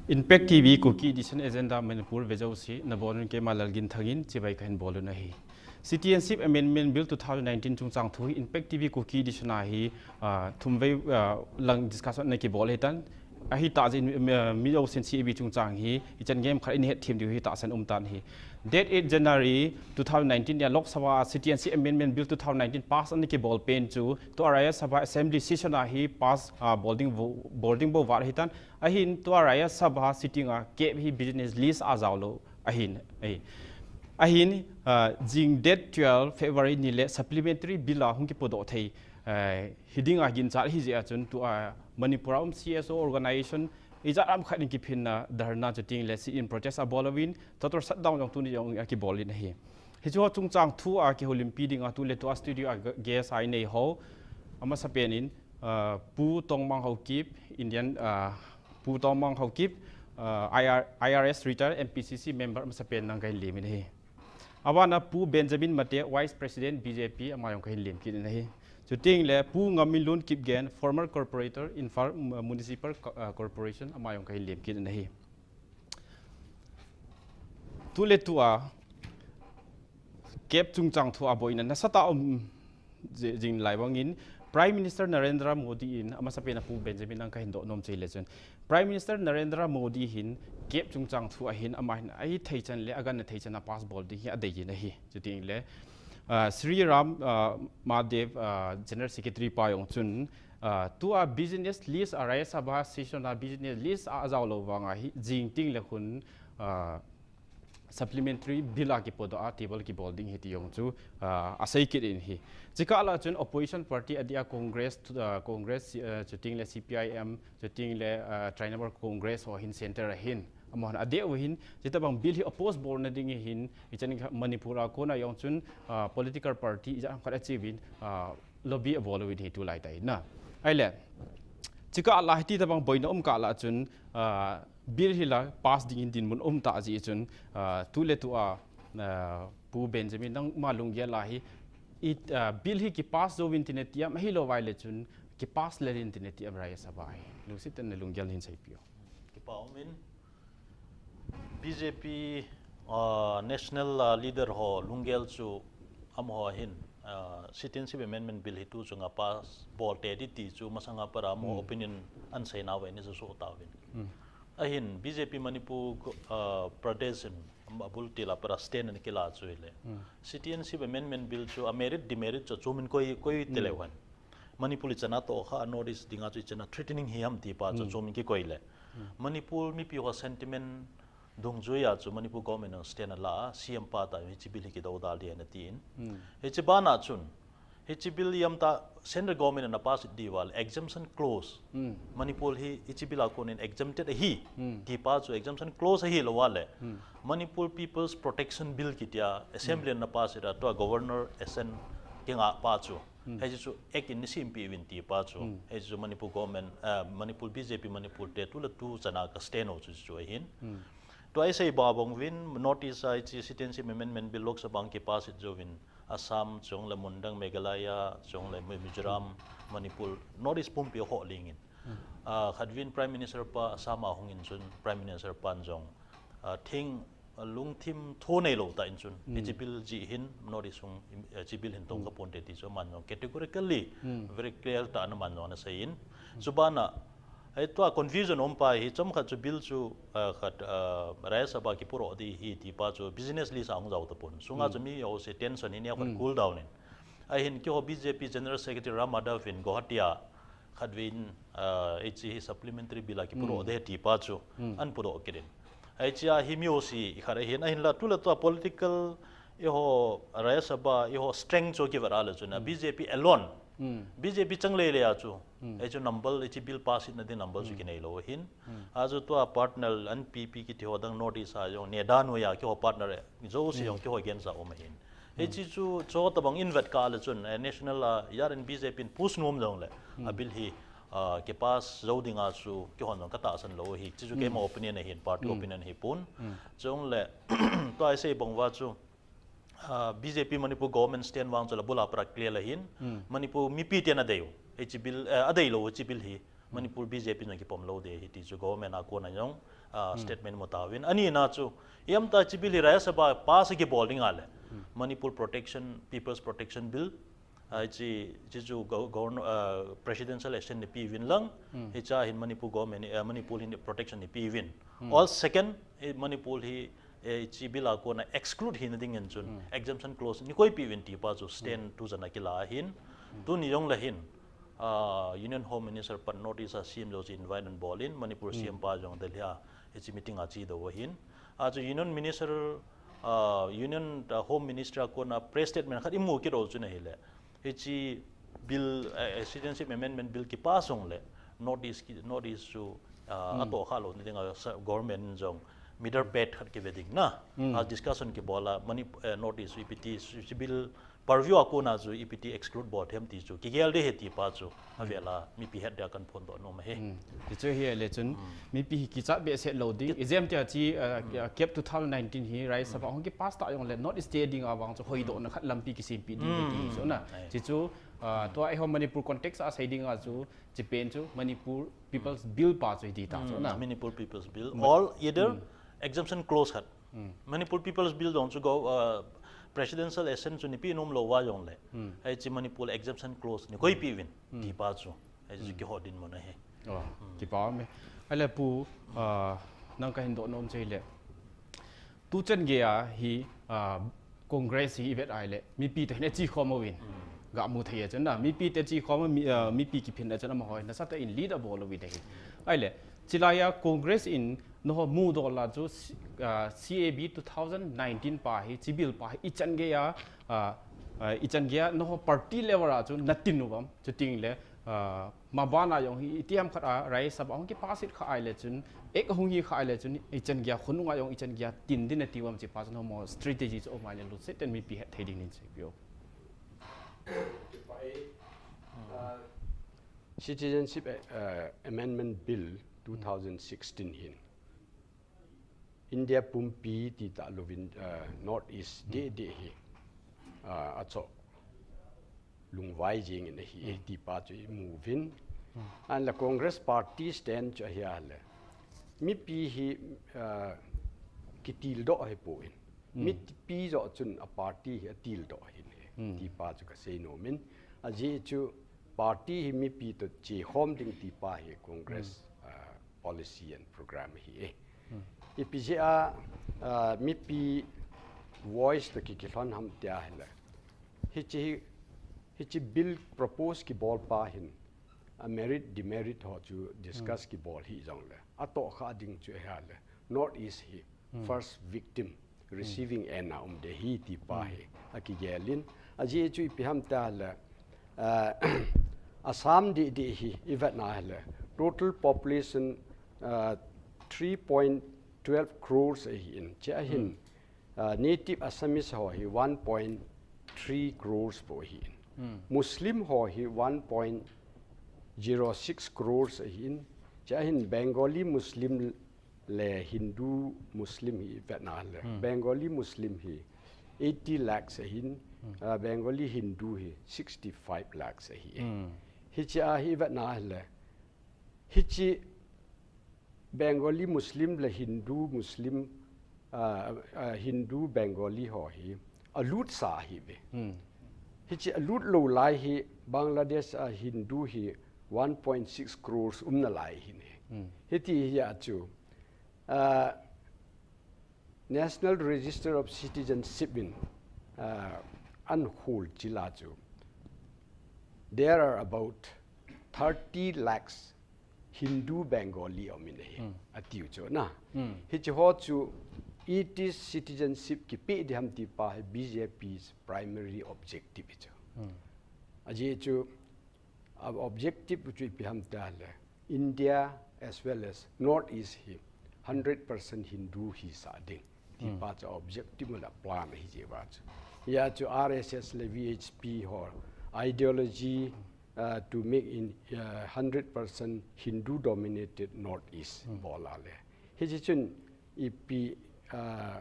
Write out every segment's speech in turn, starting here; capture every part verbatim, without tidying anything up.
Impact T V Kuki Edition Agenda Manipur vejouse nabonun keima Lalginthang in chibai kahin bolun ahi. Citizenship Amendment Bill two thousand nineteen chungchang thu hi Impact T V Kuki Edition a hi, ah, thumvei, ah, lang discussion nakibol hitan. Ahi tah jeh in, ah, mi jousen C A B chungchang hi ichan game khat in het them diu hi tahsan umtan ahi. Date eight January two thousand nineteen a Lok Sabha Citizenship Amendment Bill two thousand nineteen pass anakibol pen chu tua Rajya Sabha Assembly session a hi pass, ah, bol ding bou, bol ding bou vat hitan. Ahin tua Rajya Sabha sitting a kep hi business list a jaolou ahin, ahi. Ahin, ah, jing date twelve February ni le supplementary bill a hung kipodoh thei, ah, hiding a ginchat ahi jeh a chun tua Manipur a um C S O organization ijat ham khat in kiphinna dharna chuteng le sit-in protest abol uvin, total shutdown jong tuni jong akibol in ahi. Hiche ho chungchang thu a kihoulimpi dinga tuletua studio a guest a inei ho, amasapen in, ah, Pu Tongmang Haokip, Indian, ah, Pu Tongmang Haokip, ah, I R, I R S retired M P C C member amasapen nang kahin lemin ahi. Abana Pu Benjamin Mate, Vice President B J P, ama jong kahin lem kit in ahi. Chuteng le Pu Ngamminlun Kipgen, former corporator, Imphal, uh, Municipal Co-, uh, Corporation, ama jong kahin lem kit in ahi. Tuletua kep chungchang thu a boina nasatah um jing lai bangin Prime Minister Narendra Modi in, amasapen a Pu Benjamin nang kahin doh nom chu hile chun, Prime Minister Narendra Modi hin kep chungchang thu ahin, ama hin ahi theichan le aganna theichan a pass bol ding hi adei in ahi. Chuteng le, ah, Shri Ram, ah, Mahadev, ah, General Secretary pa jong chun, ah, tua business list a Rajya Sabha session a business list a ajaolou vanga hi jing teng le khun, ah, supplementary bill a kipodoh a table kibol ding ahi ti jong chu, ah, asei kit in ahi. Chukah lah chun opposition party adeh a Congress, ah, Congress, ah, chuteng le C P I M, chuteng le, ah, Trinamool Congress ho hin center a hin, amahon adeh u hin, hitabang bill hi oppose bolna ding ahin, ichan Manipur a kona jong chun, ah, political party ijat ham khat ache uvin, ah, lobby abol uvin ahi tulai tah in na. Ahile, chukah lah hiti tabang boina um kah lah chun, ah, bill hi la pass ding in dinmun um tah jeh chun, ah, tuletua, ah, Pu Benjamin nangma lunggel a hi, i, ah, bill hi kipass jouvin tina tiam, ahilou vaile chun kipass lel in tina tiam Rajya Sabha hi. Lungset tah in nalunggel hin seipeh o. Kipa umin, B J P, ah, national, ah, leader ho lunggel chu amaho hin, ah, Citizenship Amendment Bill hi tu chunga pass bol tei ding ti chu masanga pat a amaho opinion ahin seina uva ni chu soh tauvin. Ahin B J P Manipur, ah, Pradesh in, am, abul til a pat a stand ana kila chu hile, Citizenship Amendment Bill chu a merit demerit chu chumin koi, koi ti leu hen. Manipur ichan a tohkha a North East dinga chu ichan a threatening hi ham ti pa chu chumin kikoi le, Manipur mipi ho sentiment dungjuia chu Manipur government in stand ala a, C M pa tah in hiche bill hi kidoudal ding ahi ati in. Hiche bana chun, hiche bill iam tah central government in ana pass ding uva le exemption clause, Manipur hi hiche bill a konin exempted ahi ti pa chu exemption clause ahilou uva le, Manipur People's Protection Bill kitia assembly in ana pass a tua governor assent kingah pa chu, hiche chu act in neisempi uvin ti pa chu, hiche chu Manipur government, ah, Manipur B J P Manipur te tuletu chana ka stand u chu chu ahin. Tua isei bang bang uvin North East a hiche Citizenship Amendment Bill Lok Sabha a kipass jouvin Assam, chule mundang Meghalaya, chule Mi-, Mizoram, Manipur, North East pumpi ho lingin. Ah, khatvin Prime Minister pa Assam a hungin chun Prime Minister pan jong, ah, thing, ah, lungthim tho neilou tah in chun, hiche bill jeh hin North East sung, eh, hiche bill hin tong kaponte ti chu aman jong categorically, very clear tah in aman jong ana seiyin. Chubana, eh, tua confusion um pa hi, chomkhat chu bill chu, ah, khat, ah, Rajya Sabha kipuidoh ding ahi ti pa chu business list a hung jao tapon. Sunga chu mi jouse tension hi neokhat cool down in. Ahin keiho B J P General Secretary Ram Madhav in Guwahati a khatvin, ah, hiche hi supplementary bill a kipuidoh ding ahi ti pa chu ana puidoh kit in. Hiche a hi mi jouse ikhat ahin, ahinla tuletua political eiho Rajya Sabha eiho strength chu kivet a le chun, ah, B J P alone, B J P chang lele a chu, hichu number, hiche bill pass na ding number chu kineilou ahin. Achu tua partner N P P kiti ho dang North East a jong, NEDA noiya keiho partner jouse jong keiho against a um ahin. Hiche chu, chu tabang in vet kah le chun, eh, national a, ijat in B J P in push nom jongle, a bill hi, ah, kipass jou dinga chu keihon jong katahsan lou ahi. Hiche chu keima opinion ahin, party opinion ahipon. Chule, tua isei bang uva chu, ah, B J P Manipur government stand vang chu la bul a pat a clear ahin. Manipur mipi ten adei u. Hiche bill, eh, adeilou hiche bill hi. Manipur B J P jong kipom lou ding ahi ti chu government a kona jong, ah, statement mu tauvin. Ani na chu, iam ta hiche bill hi Rajya Sabha pass kibol ding a le. Manipur protection, People's Protection Bill, ah, hiche, hiche chu gov-, govern-, ah, presidential assent nei pe uvin lang, hiche a hin Manipur government, ah, Manipur hin protection nei pe uvin. All second, eh, Manipur hi, eh, hiche bill a kona exclude hina ding in chun, exemption clause nei koi pe uvin ti pa chu stand tu jan a kila ahin. Tuni jong le hin, ah, Union Home Minister pan North East a C M jou chu invite ahin bol in, Manipur C M pa jong Delhi a, hiche meeting a che doh ahin. A chu Union Minister, ah, Union, ah, Home Minister a kona press statement khat i mu kit u chu ahile. Hiche bill, eh, Citizenship Amendment Bill kipass jong le, North East ki, North East chu, ah, atoh kha lou na ding a sa-, government jong middle path khat kive ding na. A discussion kibol a, Manip-, eh, North East chu ipi ti, chu, chu bill purview a kona chu ipi ti exclude bol them ti chu kigel ding ahi ti pa chu, avel a mipi het dia kahin phongdoh nom ahi. Ti chu ahile chun, mipi hi kichat behseh lou ding. Ijeh inem tia chu, ah, ah, cap two thousand nineteen hi Rajya Sabha hung kipass ta jong le North East te ding a vang chu hoidoh na khat lampi kisem pe ding ahi ti chu na. Ti chu, ah, tua eiho Manipur context a sei ding a chu, hiche pen chu Manipur People's Bill pa chu hiti ta chu na. Manipur People's Bill. All either exemption clause khat. Manipur People's Bill jong chu go, ah, presidential assent chu nei pe nom lou va jong le. Hiche Manipur exemption clause nei koi pe uvin ti pa chu. Hiche chu kihot dinmun ahi. Oh, kipa me. Ahile Pu, ah, nang kahin doh nom chu ahile. Tuchan gei a hi, ah, Congress hi i vet a ahile, mipi te hin ache khom uvin. Ga mu thei a chun na, mipi te ache khom a, mi, ah, mipi kiphin a chun amaho hi nasatah in lead abol uvin ahi. Ahile, chulai a Congress in nangho mudoh la chu, ah, C A B two thousand nineteen pa hi, hiche bill pa hi, ichan gei a, ah, ah, ichan gei a nangho party level a chu natin u ham, chuti le, ah, maban a jong hi, itiham khat a, Rajya Sabha hung kipass kha ahile chun, ek hung hi kha ahile chun, ichan gei a, khonung a jong ichan gei a, tin ding nati u ham hiche pa chun, nangho strategy chu um ahile, lungset in mipi het thei ding in seipiu. Uh, Citizenship, uh, Amendment Bill two thousand sixteen hin. India pumpi ti talouvin, uh, North East deh deh hi, uh, achoh lungvai jing in ahi, eh, ti pa chu i mu uvin. Ahile Congress Party stand chu ahile, mipi hi, uh, kitildoh ahipoi. Mipi joh chun a party hi atildoh ahi e, ti pa chu kasei nom in. Ajeh chu party hi mipi toh chekhom ding ti pa hi Congress, uh, policy and program ahi e. Ipi jeh a, ah, mipi voice toh ki, kilhon ham tia ahile. Hiche hi, hiche bill propose kibol pa hin, a merit, demerit ho chu discuss kibol hih jong le. Atoh kha ding chu ahile. North East hi first victim, receiving end a um ding ahi ti pa hi. Akigel in. Ajeh chu ipi ham tia ahile. Ah, Assam deh deh hi, i vet na ahile. Total population, ah, three point twelve crores ahin. Hiche a hin, ah, native Assamese ho hi one point three crores bou ahin. Muslim ho hi one point zero six crores ahin. Hiche a hin Bengali Muslim le Hindu Muslim hi i vet na le. Bengali Muslim hi eighty lakhs ahin, ah, Bengali Hindu hi sixty-five lakhs ahi. Hiche a hi i vet na le. Hiche Bengali Muslim le Hindu Muslim, ah, ah, Hindu Bengali ho hi alut sa ahi ve. Hiche alut lou lai hi Bangladesh a Hindu hi one point six crores um nalai ahi ne. Hiti hi a chu, ah, National Register of Citizenship in, ah, ahin hol chil a chu, there are about thirty lakhs Hindu Bengali um in ahi, atiu chu na. Hiche ho chu it is citizenship kipe ding ham ti pa hi B J P's primary objective chu. Ajeh chu, a objective chu ipi ham tia le. India as well as North East hi hundred percent Hindu hisah ding. Ti pa chu objective le plan ahi jeh a chu. Hia chu R S S le V H P ho ideology, uh, to make in, uh, hundred percent Hindu dominated North East bol a le. Hiche chun ipi, uh,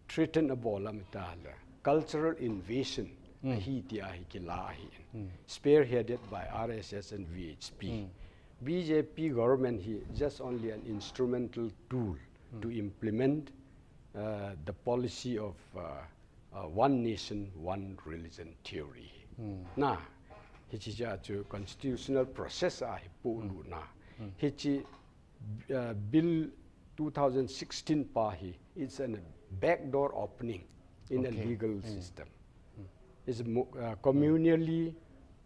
threaten abol lam tia le cultural invasion ahi tia hi kila ahi. Spearheaded by R S S and V H P. B J P government hi just only an instrumental tool to implement uh, the policy of uh, uh, one nation, one religion theory. Na, hichi ja chu constitutional process a hi polu na. Hichi uh, bill two thousand sixteen pa hi, it's a backdoor opening in a legal system. It's mo- uh, communally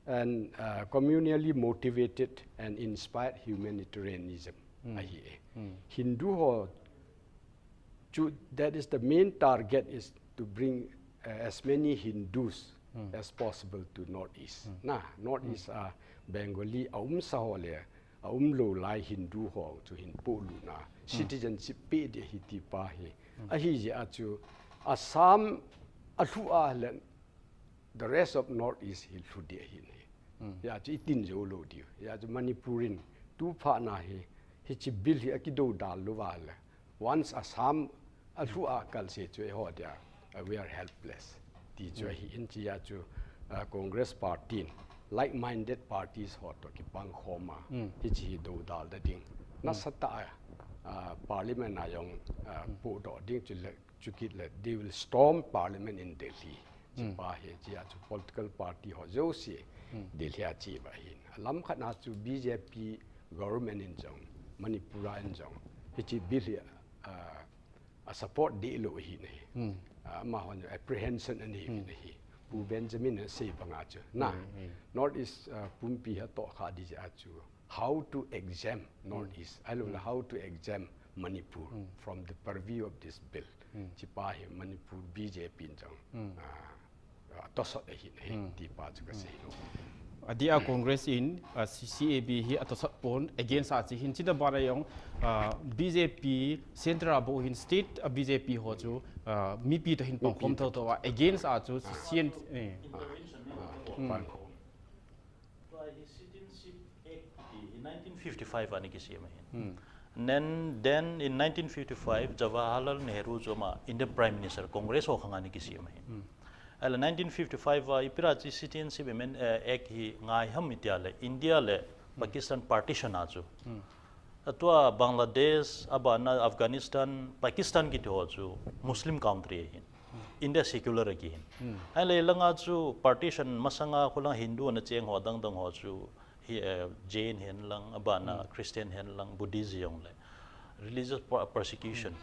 and uh, communally motivated and inspired humanitarianism. Ahi e. Hindu ho chu, that is the main target, is to bring uh, as many Hindus as possible to Northeast. Na, Northeast a Bengali a umsa ho le a umlou lai Hindu ho chu hin polu na citizenship pe ding ahi ti pa hi. Ahi jeh a chu Assam a lhu a le the rest of Northeast hi lhu ding ahi ne. Hia chu i tin jou lou diu. Hia chu Manipur in tu phat na hi, hichi bill hi a kidodal lou va le. Once Assam a lhu a kal se chu eiho dia, uh, we are helpless. Ti chu ahi in chia chu uh, Congress party in like-minded parties ho to kipang khom a. Hichi hi dodal da ding. Nasatah a uh, parliament a jong uh, podoh ding chu le chukit le, they will storm parliament in Delhi. Chi pa hi, chia chu political party ho jouse Delhi a chi va hin. Lam khat na chu B J P government in jong, Manipur a in jong, hichi bill hi uh, a support ding lou hi ne. Uh, amahon apprehension anei hi ne hi. Pu Benjamin a sei banga chu. Na, Northeast uh, pumpi ha to kha di ja chu. How to exempt Northeast, ahilouleh how to exempt Manipur from the purview of this bill. Chi pa hi Manipur B J P in jong uh, uh, tosot ahi ne, ti pa chu ka sei lou. Adia Congress in uh, C- CAB hi atosot pon against a chi hin, chida bara jong uh, B J P central a bou hin state a B J P ho chu uh, mipi to hin pang khom tho tho a against a chu C N eh. Tua hi Citizenship Act hi in nineteen fifty-five a ana kisem ahin. Then, then in nineteen fifty-five, Jawaharlal Nehru chu ama Indian Prime Minister, Congress ho khang a ana kisem ahin. Ahile nineteen fifty-five a ipi ra chi Citizenship Amend- eh, Act hi ngai ham itia le, India le Pakistan partition a chu. Atua Bangladesh, abana Afghanistan, Pakistan kiti ho chu Muslim country ahin. India secular a kihin. Ahile langa chu partition masanga khulang Hindu ana cheng ho dang dang ho chu hi, eh, Jain hen lang, abana Christian hen lang, Buddhist jong le. Religious per- persecution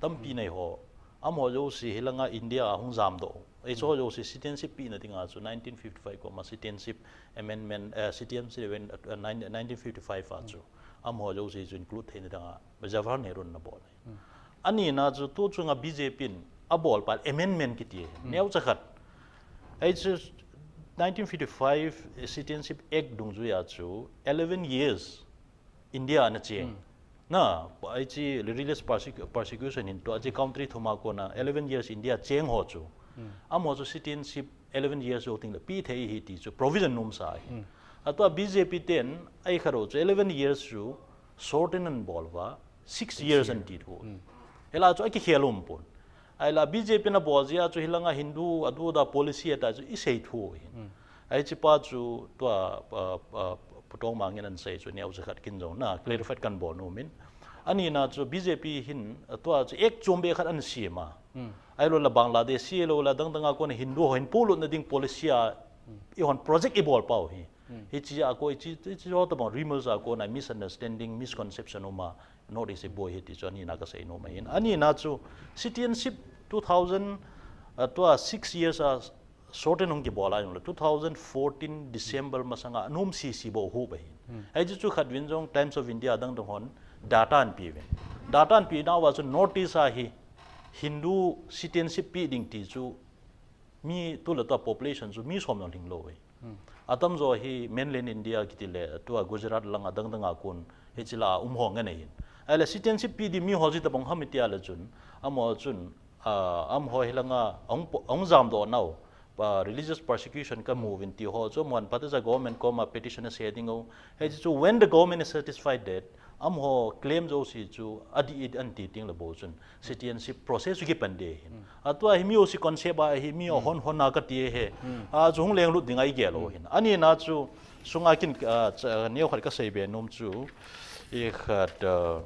tampi nei ho. Amaho jouse hi langa India a hung jamdoh. Eiho jouse citizenship pina dinga chu nineteen fifty-five koma Citizenship Amendment, eh, Citizenship Amendment, eh, nineteen fifty-five a chu. Amaho jouse chu include theina dinga Jawaharlal Nehru in ana bol. Ani na chu tu chunga B J P in abol pa amendment kiti. Neocha khat. Eichu nineteen fifty-five Citizenship Act dungjuia chu eleven years India ana cheng. Na, eichi religious persecu- persecution hin tua chi country thuma kona eleven years India cheng ho chu. Amaho chu citizenship eleven years jou tengle pi thei ahi ti chu provision nomsa ahi. Atua B J P ten aikharu chu eleven years chu shorten ana bol uva six years ana ti thu. Hila chu akikhel um pon. Ahila B J P in abol jia chu hilanga Hindu adu da policy ata chu isei thu ahi. Ahi chi pa chu tua, uh, uh, Pu Tongmang in ana sei chu neocha khat kin jong na clarify kan bol nom in. Ani na chu B J P hin, uh, tua chu ek chom be khat ana sem a. Ahilouleh Bangladesh, ahilouleh dang dang a kona Hindu ho hin polutna ding policy a ihon project ibol pau hi. Hichi a ko hichi, hichi ho tabang rumors a kona misunderstanding, misconception um a. Northeast iboi ahi ti chu ani na kasei nom ahin. Ani na chu citizenship two thousand, uh, tua six years a shorten hung kibol a jongle two thousand fourteen December masanga anom sisi bou ahup ahin. Ahi chu chu khat vin jong Times of India dang dang hon data ana pe vin. Data ana pe nauva chu Northeast a hi Hindu citizenship pe ding ti chu mi tule tua population chu mi som jong lhinglou ahi. Atamjo hi mainland India kiti le tua Gujarat langa dang dang a kon hichi la a um ho ngen ahin. Ahile citizenship pe ding mi ho chu itabang ham itia le chun, amaho chun, ah, amaho hilanga ahung po- ahung jamdoh nau, ah, religious persecution kamu uvin ti ho chu amaho in Pakistan government koma petition asei ding u. Hichi chu when the government is satisfied that amaho claim jouse chu adih e anti teng le bou chun citizenship process chu kipan ding ahin. Atua hi mi jouse concept a hi mi hon hon a kati ahi. A chu hung lenglut ding a igel u ahin. Ani na chu sunga kin, ah, cha-, neo khat kasei be nom chu, i khat, ah,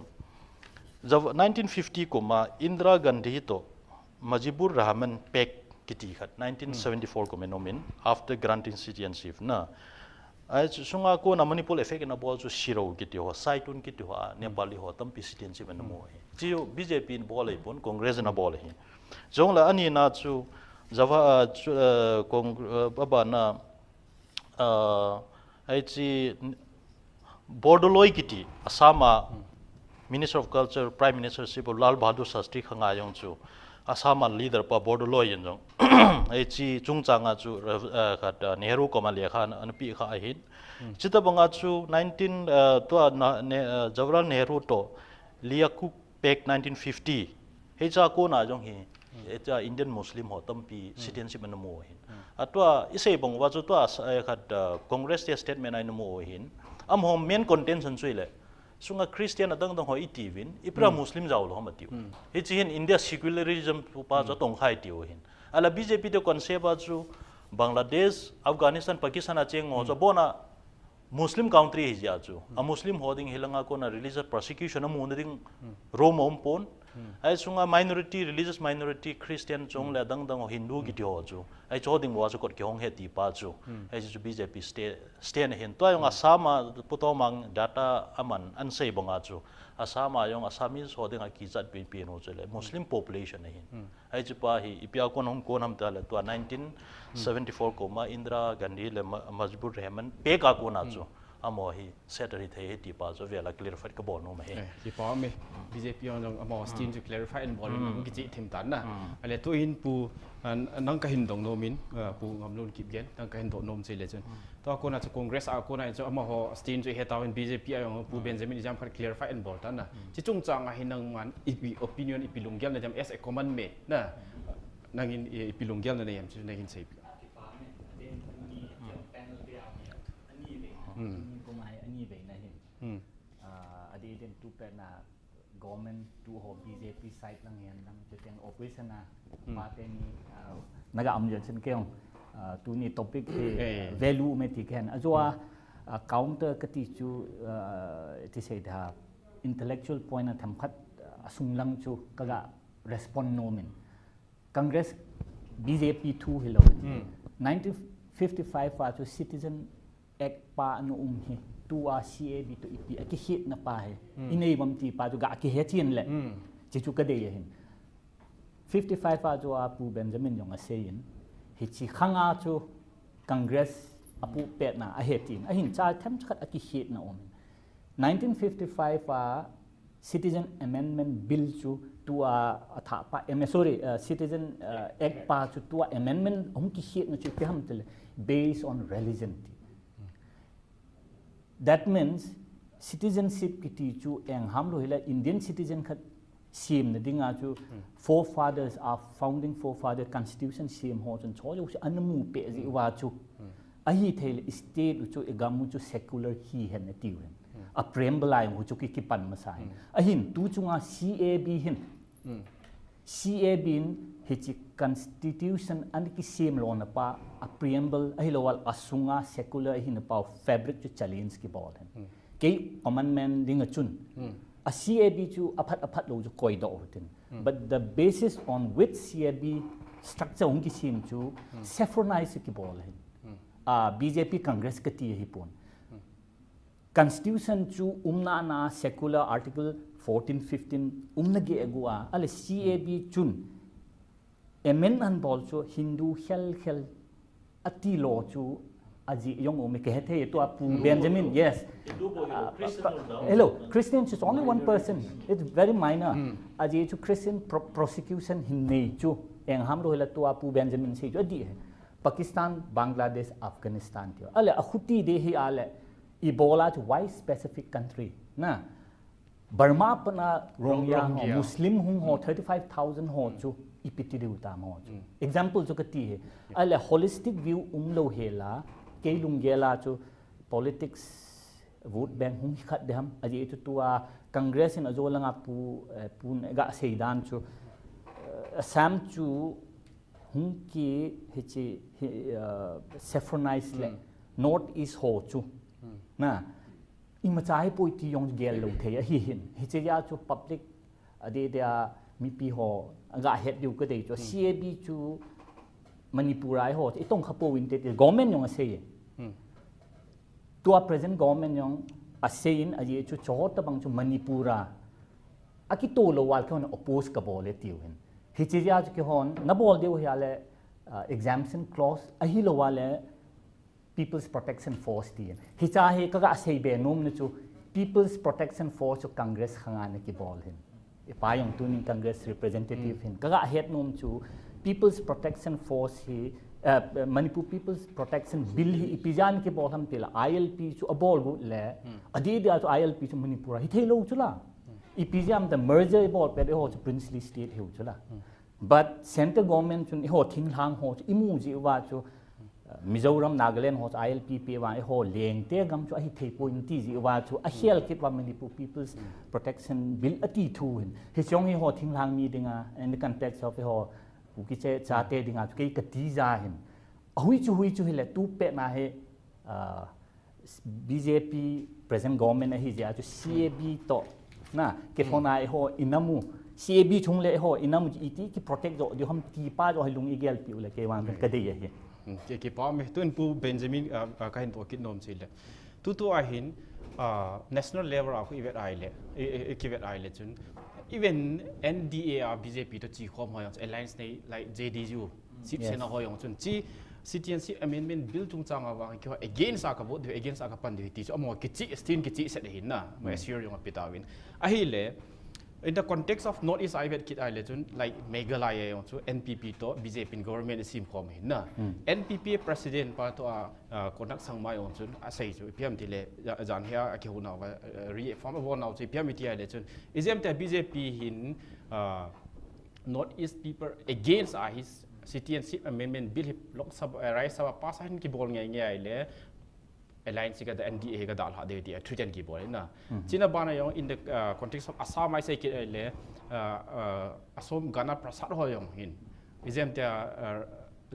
Jav-, nineteen fifty kum a Indira Gandhi toh Mujibur Rahman Pact kiti khat, nineteen seventy-four kum in um in, after granting citizenship na. Ai chu sunga kona Manipur effect in abol chu Shiro kiti ho, Saitun kiti ho, a Nepali ho, tampi citizenship in amu ahi. Chu B J P in bol ahi pon, Congress in abol ahi. Jong la ani na chu, Java, ah, chu, ah, Cong-, ah, abana, ah, ai chi, Bordoloi kiti, Assam a Minister of Culture, Prime Minister Sri Lal Bahadur Shastri khanga jong chu, Assam a leader pa Bordoloi in jong, ai chi chungchang a chu, eh, khat, eh, Nehru koma lekha ana, ana pe kha ahin. Chita banga chu nineteen, eh, tua na, ne, eh, Jawaharlal Nehru toh Liakku Pact nineteen fifty. Hicha kona jong hi, hicha Indian Muslim ho tampi citizenship ana mu ahin. Atua, isei bang uva chu tua, eh, khat, ah, Congress te statement a ina mu ahin. Amaho main contention chu ile. Sunga Christian adang dang ho iti uvin, ipi dia Muslim jao lou ham atiu. Hichi hin India secularism pa chu atong kha itiu ahin. Ahinla B J P te concept a chu Bangladesh, Afghanistan, Pakistan a cheng ho chu abona Muslim country ahi jeh a chu. A Muslim ho ding hilanga kona religious persecution amu na ding Rome a um pon. Ahi sunga minority, religious minority, Christian chong le adang dang ho Hindu kiti ho chu. Ahi chu ding uva chu kot kihong ahi ti pa chu. Ahi chu B J P sta-, stand ahin. Tua jong Assam a pu Tomang data aman ana sei banga chu. Assam a jong Assamese ho dinga kichat pi pi nu chu le Muslim population ahin. Ahi chu pa hi ipi a kon hung kon ham ta le tua nineteen seventy-four koma Indira Gandhi le Ma-, Mujibur Rahman Pact a kona chu. Amaho hi settle ahi thei ahi ti pa chu avel a clarify kabol nom ahi. Eh, ti pa mi B J P jong amaho stand chu clarify ana bol in kichih thim tan na. Ahile tu hin pu, ah, nang kahin dong nom in, ah, Pu Ngamlun Kipgen, nang kahin dong nom chu le chun. Tua kona chu Congress a kona chu amaho stand chu he tauvin B J P a jong Pu Benjamin ijam khat clarify ana bol tan na. Chi chungchang a hi nangman ipi opinion ipi lunggel na jam as a common man na. Nangin i-, ipi lunggel na nei em chu nangin seipi. Hmm. Hmm. Ah, adeh din tu pet na government tu ho B J P side lang hihen lang tu teng opposition a Hmm. party ni, ah, naga am jen chen keong, ah, tuni topic hi, eh, value me ti ken. Ajua, ah, counter kati chu, ah, ti sei da intellectual point a themkhat, ah, asung lang chu kaga respond nom in. Congress, B J P thu hilou. Hmm. Nineteen fifty-five a chu Citizen Act pa ana um hi, tua C A B toh ipi, akikhetna pa hi. Hmm. Inei uvam ti pa chu ga kihe chin le. Hmm. Chi chu kadei ahin. Fifty-five a chu a Pu Benjamin jong asei in. Hichi khanga chu Congress apu petna ahe tin. Ahin cha themkhat akikhetna um. Nineteen fifty-five a Citizen Amendment Bill chu tua athah pa, eh, sorry, uh, Citizen, uh, Act pa chu tua amendment hung kikhetna chu ipi ham tile based on religion ti. That means citizenship kiti chu engham lou hila Indian citizen khat semna dinga chu Hmm. forefathers, our founding forefather constitution sem ho chun choi lou chu ana mu peh jeh uva chu. Hmm. Ahithei le state u chu, i gam u chu secular hihen atiu hen. Hmm. A preamble a jong chu ki, kipan masa hen. Hmm. Ahin tu chunga C A B hin. Hmm. C A B in hichi constitution ana kisem lona pa, a preamble ahilou le asunga secular ahina pa fabric chu challenge kibol hen. Hmm. Kei common man dinga chun. Hmm. A C A B chu aphat aphat lou chu koidoh u hitin. Hmm. But the basis on which C A B structure hung kisem chu Hmm. saffronize kibol hen. Hmm. A B J P Congress kati ahi pon. Hmm. Constitution chu umna na secular article fourteen, fifteen umna geh agu a, ahile C A B chun amend ana bol chu Hindu khel khel ati lou chu ajeh jong um e kahe thei tua Pu Hindu Benjamin, bol yes. Hindu bol Ah, Christian ah, bol down. Hello, Christian is only one percent. It's very minor. Hmm. Ajeh chu Christian pro-, prosecution hin nei chu engham lou hila tua Pu Benjamin sei chu adih he. Pakistan, Bangladesh, Afghanistan ti. Ahile akhuti deh hi ahile ibola chu why specific country na. Burma pana Rohingya ho, Rohingya. Muslim hung ho, Hmm. thirty-five thousand ho Hmm. chu ipi ti diu tam ho chu. Hmm. Example chu kati he. Yeah. Ahile holistic view umlou hela, kei lunggel a chu politics, vote bank hung hi khat deham, ajeh chu tua Congress in ajo langa pu, eh, pu ga sei dan chu, eh, Assam chu hung ki hichi, hi, uh, saffronized le North East ho chu. Na, imacha hi poi ti jong gel lou thei ahi hin. Hichi ja chu public adeh dia mipi ho aga het diu ka dei chu. C A B chu Manipur a eiho itong kha poi inte ti government jong asei. Tua present government jong asei in ajeh chu chutobang chu Manipur a akitoh lou val kihon oppose kabol e tiu hin. Hichi ja chu kihon nabol diu hi ale, uh, exemption clause ahilou ale People's Protection Force ti hin. Hicha hi kaga sei be nom na chu People's Protection Force chu Congress khanga na kibol hin. Ipa jong tunin Congress representative hin. Kaga het nom chu People's Protection Force hi, uh, Manipur People's Protection Bill hi ipi jan kibol ham tila I L P chu abol gu le. Adeh dia chu I L P chu Manipur a hi thei lou chu la. Ipi jam ta merger ibol pet eiho chu princely state hiu chu la. But central government chun eiho thinglhang ho chu imu ji uva chu, uh, Mizoram, Nagaland ho chu I L P pe uva eiho lengte gam chu ahi thei poi ti ji uva chu akhel kit uva Manipur People's Protection Bill ati thu hin. Hichong hi eiho thinglhang mi dinga, in the context of eiho Kuki che chate dinga chu kei kati ja hin. Ahui chu hui chu hile tu pet na hi, uh, B J P present government ahi jeh a chu C A B toh na, kithona eiho inamu, C A B chung le eiho inamu iti ki protect jo diu ham ti pa jo hi lung igel piu le kei vang ka dei ahi. Hmm, ke, kipa me tun Pu Benjamin, ah, ah, kahin to kit nom chile. Tutu a hin, ah, national level a khu ivet ai le, i, i, i kivet ai le chun. Even N D A a B J P toh chi khom ho jong alliance nei like J D U. Sip Sena ho jong chun chi Citizenship Amendment Bill chungchang a vang keiho against a ka vote diu, against a ka pan diu ti chu amaho kichi, still kichi set ahin na, ma assure jong api tauvin. Ahile, in the context of North East a ivet kit ai le chun, like Meghalaya jong chu N P P toh B J P in government isim khom ahin na. N P P president pa toh a, a, Conrad Sangma jong chun asei chu, ipi ham tile, ja, jan hia akihouna uva, a, reform abol nau chu, ipi ham iti ai le chun, ijemtia B J P hin, a, North East people against a hi Citizenship Amendment Bill hi Lok Sabha, eh, Rajya Sabha pass a hin kibol ngei ngei le alliance ka da N D A ka dalha diu ti a threaten kibol na. China bana jong in the, uh, context of Assam a isei kit le, uh, uh, Asom Gana Prasad ho jong hin. Ijemtia, uh,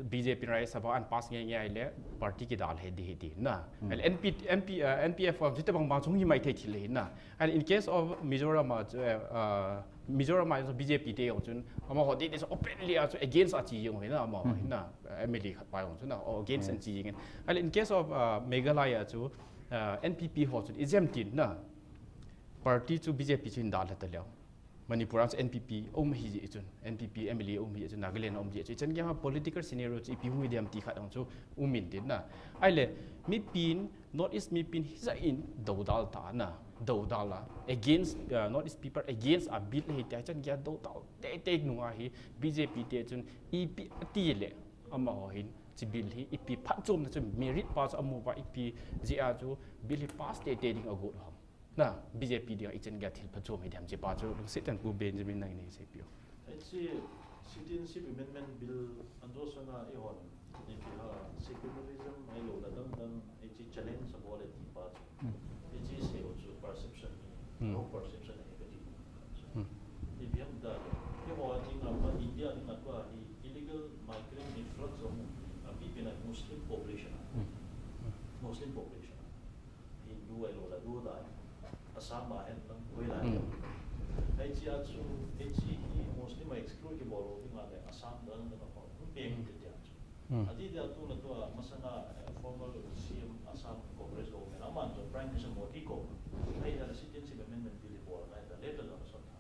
B J P Rajya Sabha an pass ngei ngei le party kidalha di hi ti na. L N P, N P, uh, N P F ho chutobang bang chung hi mai thei thil hi na. And in case of Mizoram a chu, uh, uh, Mizoram a jong B J P te jong chun, amaho dei dei chu openly a chu against a chi jong hina amaho hina, uh, M L A khat pa jong chun, uh, against an chi jing in. Ahile in case of, uh, Meghalaya chu, uh, N P P ho chun ijem tin na, party chu B J P chu hin dalha ta leu. Manipur a chu N P P um hi ji chun, N P P M L A um hi ji chun, Nagaland um ji chun, ichan gei a political scenario chu ipi hung hi diam ti khat jong chu um in tin na. Ahile, mipin North East mipin hijat in dodal ta na, dodal a, against, uh, North East people against a bill hi tia chan gei a dodal teitei nunga hi B J P te chun ipi ati le amaho hin chi bill hi ipi phatchomna chu merit pa chu amu uva ipi jeh a chu bill hi pass teitei ding agot ham. Na, B J P dinga ichan gei a thil phatchom hi diam chi pa chu lungset tah in Pu Benjamin nangin nei seipiu. Hiche Citizenship Amendment Bill an jo sanga eihon ipi ham secularism ahilou le adang dang hiche challenge abol e ti pa chu. Hiche seiho chu perception hi, wrong perception ahi kati. Ipi ham tile, eiho dinga pa India dinga tua hi illegal migrant influx amu, apipen a Muslim population a. Muslim population a. Hindu ahilou le adang dang. Assam a hen lang, hoilai. Hiche a chu, hiche hi Muslim a exclude kibol lou dinga le Assam dang dang a hung peng te tia chu. Ati dia tu le tua masanga, eh, former C M Assam Congress government aman chu Prime Minister Modi ko. Ahile Citizenship Amendment Bill hi bol ngai ta letter jong asot tha.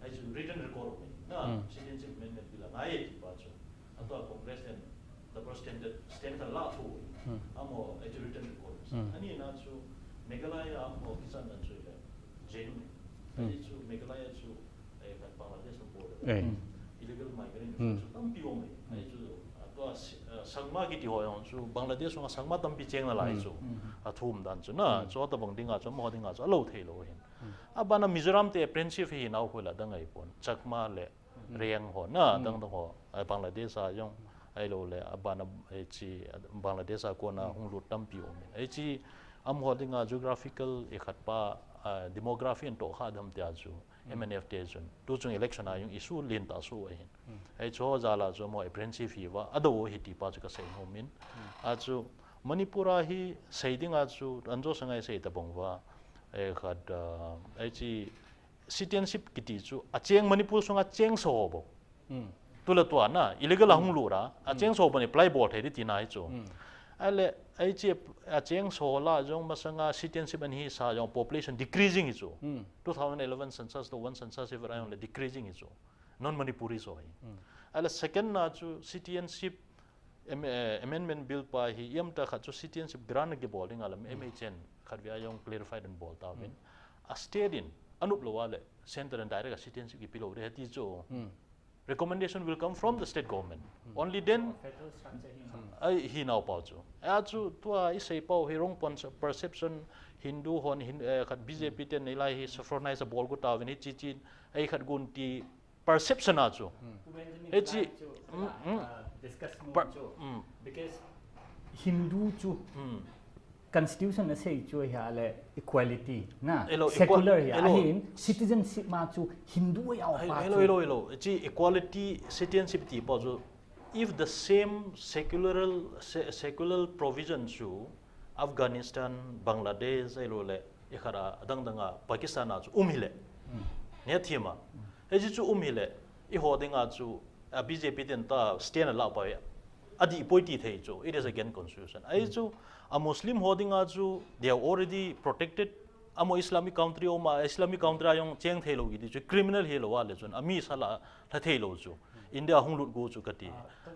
Hiche written record um e na, Citizenship Amendment Bill angai e ti pa chu. Atua Congress ten double standard, standard la thu. Amaho hiche written record. Ani na chu Meghalaya amaho kichan na chu le. Jenu. Hiche chu Meghalaya chu, eh, kan Bangladesh na border. Illegal migrant chu tampi um e. Hiche chu, atua, eh, Sangma kiti ho jong chu Bangladesh sunga Sangma tampi cheng nalai chu. Athum dan chu na, chutobang dinga chu, amaho dinga chu alou thei lou hin. Abana Mizoram te apprenticeship hi nau khu la dang ahi pon. Chakma le Reang ho na, dang dang ho. Ai Bangladesh a jong ahilou le, abana, eh, hiche, Bangladesh a kona hung lut tampi um in. Hiche, amaho dinga geographical ikhat pa, ah, demography in toh kha dam tia chu M N F te chun tu chung election a jong issue lentah chu ahin. Hichu jal a chu amaho apprehensive hiuva adou u ahi ti pa chu kasei nom in. Achu Manipur a hi sei dinga chu anjo sangai sei tabang uva, eh, khat, ah, hiche citizenship kiti chu acheng Manipur sunga cheng so bou. Tule tua na, illegal a hung lut a, acheng so bou in apply bol thei di tina hichu. Ahile, hiche acheng so lah jong masanga citizenship ahin sa jong population decreasing hichu. Two thousand eleven census to one census hiva jong le decreasing hichu. Non-Manipuris ho hi. Ahile second na chu citizenship am-, eh, amendment bill pa hi iam ta khat chu citizenship grant kibol ding a le M H N khat vei a jong clarify din bol tauvin. A state in anop lou a le center in direct a citizenship kipe lou ding ahi ti chu. Recommendation will come from the state government. Only then, federal structure hi. Ahi nau pa chu. Achu tua isei pau hi wrong pon-, perception Hindu hon hin, eh, khat B J P ten neilai hi sovereignty abol got tauvin hichi chin, ahi khat gon ti perception a chu. Hichi, mm, mm. Discuss mo chu. Because Hindu chu constitution asei chu hi a le equality na, secular hi a, ahin citizenship ma chu Hindu a pa chu. Hello, hello, hello. Hichi equality, citizenship ti pa chu, if the same secular, se-, secular provision chu Afghanistan, Bangladesh, ahilou le, ikhat a, adang dang a, Pakistan a chu um hile. Neh thim a. Hichi chu um hile, eiho dinga chu, a, B J P ten ta stand alah pau e. Adih poi ti thei chu, it is against constitution. Ahi chu, a Muslim ho dinga chu, they are already protected. Amaho Islamic country um a, Islamic country a jong cheng thei lou kiti chu, criminal hilou a le chun, ami sa la, la thei lou chu. India hung lut got chu kati.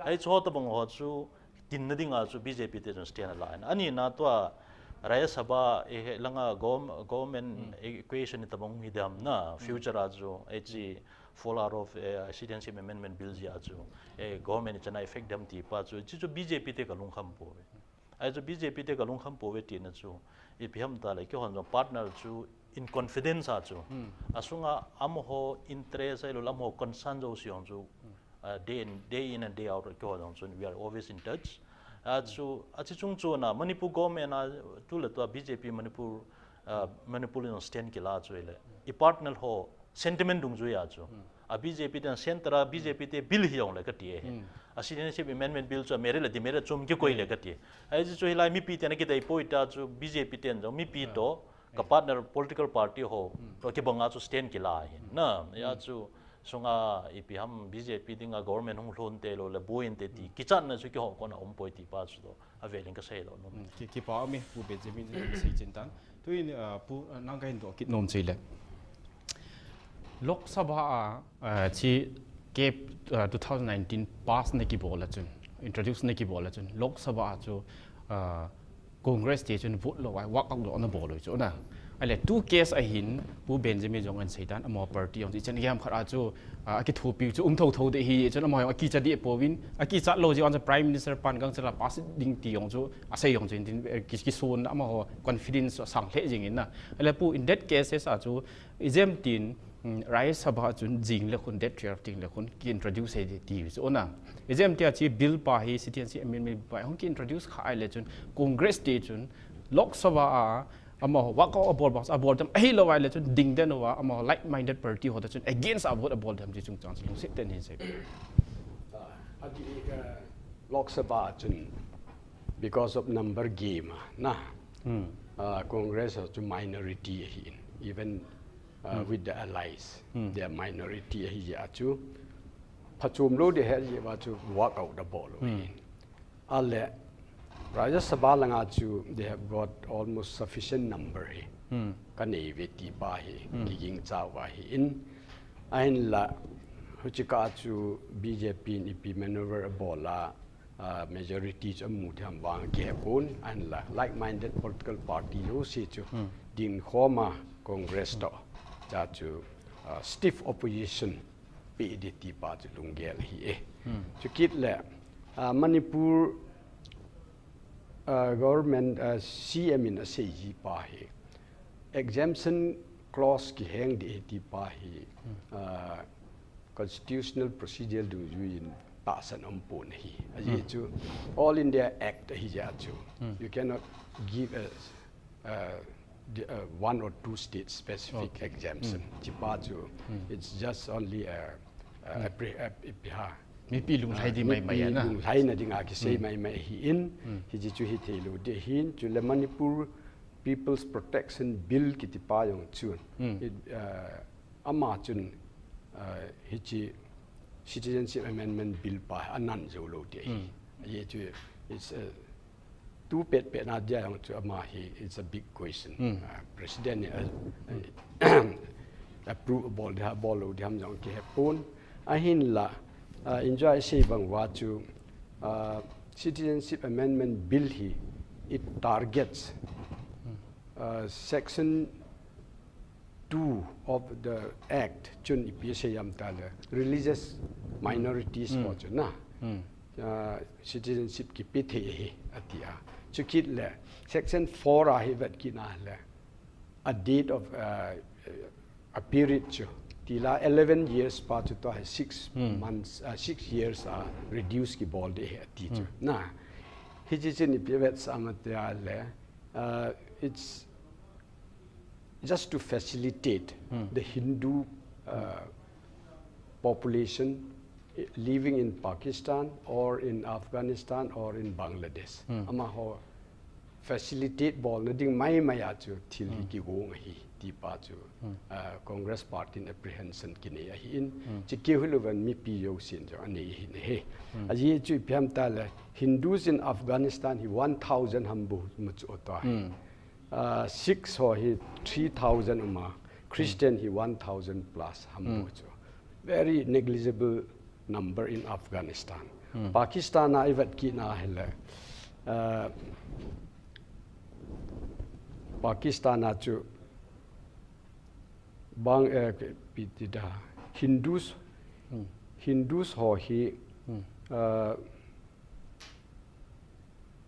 Ahi chu ho tabang ho chu, tinna dinga chu B J P te chun stand alah in. Ani na tua Rajya Sabha, eh, langa gov-, government equation ni tabang hi dam na, future a chu, eh, chi fall out of, eh, Citizenship Amendment Bill jeh a chu, eh, government chana effect dam ti pa chu, chi chu B J P te ka lungkham poi. Ahi chu B J P te ka lungkham poi tina chu, ipi ham ta le, keihon jong partner chu in confidence a chu. Asunga amaho interest ahilou le amaho concern jouse jong chu, uh, day in, day in and day out, keihon jong chun, we are always in touch. Achu, achi chung chun a, Manipur government a, tu le tua B J P Manipur, uh, Manipur in stand kila chu le. I partner ho sentiment dungjui a chu. A B J P ten center a B J P te bill hi jong le kati e. A citizenship amendment bill chu merit le demerit chom kikoi le kati. Ahi chu hilai mipi ten akidei poi ta chu B J P ten jong mipi to ka partner political party ho, to kibang a chu stand kila hin. Na, ahi chu sunga ipi ham B J P dinga government hung lhun te lou le buin te ti kichatna chu kihou kon a um poi ti pa chu to avel in kasei lou nom. Ki, kipa mi Pu Benjamin sei chin tan. Tuin, uh, Pu, uh, nang kahin doh kit nom chu le. Lok Sabha a, uh, chi ke, uh, two thousand nineteen pass na kibol a chun, introduce na kibol a chun, Lok Sabha a chu, uh, Congress te chun vote lou a, walk out lou ana bol u chu na. Ahile tu case ahin, Pu Benjamin jong ahin sei tan, amaho party jong chu, ichan gei ham khat a chu, uh, akithopi chu um thotho ding ahi, chun amaho jong akicha deh pouvin, akichat lou jeh a chu Prime Minister pan gangchela pass ding ti jong chu, asei jong chu, tin, eh, ki, kisun amaho confidence asang lheh jing in na. Ahile Pu, in that cases a chu, ijemtin, mm, Rajya Sabha chun jing le khun, date twelve ting le khun, ki introduce e ti chu na. Ijemtia chi bill pa hi, citizenship amendment pa hung ki introduce kha ahile chun, Congress te chun, Lok Sabha a, amaho walk out abol bang, abol tam, ahilou ahile chun, ding den uva, amaho like-minded party ho te chun, against a vote abol tam chi chung chang, lungset ten hin sei. Ah, ati ka Lok Sabha chun, because of number game, na, ah, Congress chu minority ahin, even uh, with the allies. They are minority ahi jeh a chu. Phachom lou ding ahi jeh a chu walk out abol u ahi. Ahile, Rajya Sabha langa chu they have got almost sufficient number hi. Kanei ve ti pa hi, kiging chauva ahin. Ahinla, huchika chu B J P in ipi maneuver abol a, uh, majority chu amu thei ham vang kihepon, ahinla like-minded political party jouse chu dingkhom a Congress to, cha chu, uh, stiff opposition pe ding ti pa chu lunggel ahi e. Chukit le, uh, Manipur, uh, government, uh, C M in asei ji pa hi, exemption clause kiheng ding ahi ti pa hi, uh, constitutional procedure dungjuiyin tahsan umpon ahi. Ajeh chu All India Act ahi jeh a chu. You cannot give a uh, the, uh, one or two state specific Okay. exemption. Hmm. Chipa chu, Hmm. it's just only a, a, Hmm. a, pre, a, a, a, Mipi lunglhai uh, ding mai mai mipi ana. Lunglhaina dinga kisei Hmm. mai mai hi in, Hmm. hichi chu hithei lou ding ahin, chule Manipur People's Protection Bill kitipa jong chun. Hmm. It, uh, ama chun, uh, hichi Citizenship Amendment Bill pa anan jou lou ding ahi. Hmm. Ajeh chu, it's a, tu pet pet na dia jong chu ama hi, it's a big question. Hmm. Uh, President ni, uh, uh, approve bol dia, bol lou dia ham jong kihe pon. Ahinla, uh, injo isei bang uva chu, uh, Citizenship Amendment Bill hi, it targets, Hmm. uh, section two of the Act chun ipi asei ham tile religious minorities Hmm. ho chu na. Hmm. Uh, citizenship kipe thei ahi ati a. Chukit le section four a hi vet kit na le a date of, uh, a period chu. Tila eleven years pa chu tua hi six Hmm. months, uh, six years a reduce kibol ding ahi ati chu. Hmm. Na. Hichi chun ipi vetsah ham tia le, uh, it's just to facilitate Hmm. the Hindu, uh, population, eh, living in Pakistan or in Afghanistan or in Bangladesh. Hmm. Amaho facilitate bolna ding mai mai a chu thil hi Hmm. kigong ahi, tipa chu, Hmm. uh, Congress party in apprehension kinei ahin, Hmm. chukit hilouva mipi jousen jong anei ahin ahi. Hmm. Ajeh chu ipi ham tile, Hindus in Afghanistan hi one thousand ham bou ma chu ota. Hmm. Uh, Sikhs ho hi three thousand um a, Christian hi one thousand plus ham Hmm. bou chu. Very negligible number in Afghanistan. Hmm. Pakistan a ivet kit na hile, uh, Pakistan a chu bang, uh, ipi ti da, Hindus, Hmm. Hindus ho hi, Hmm. uh,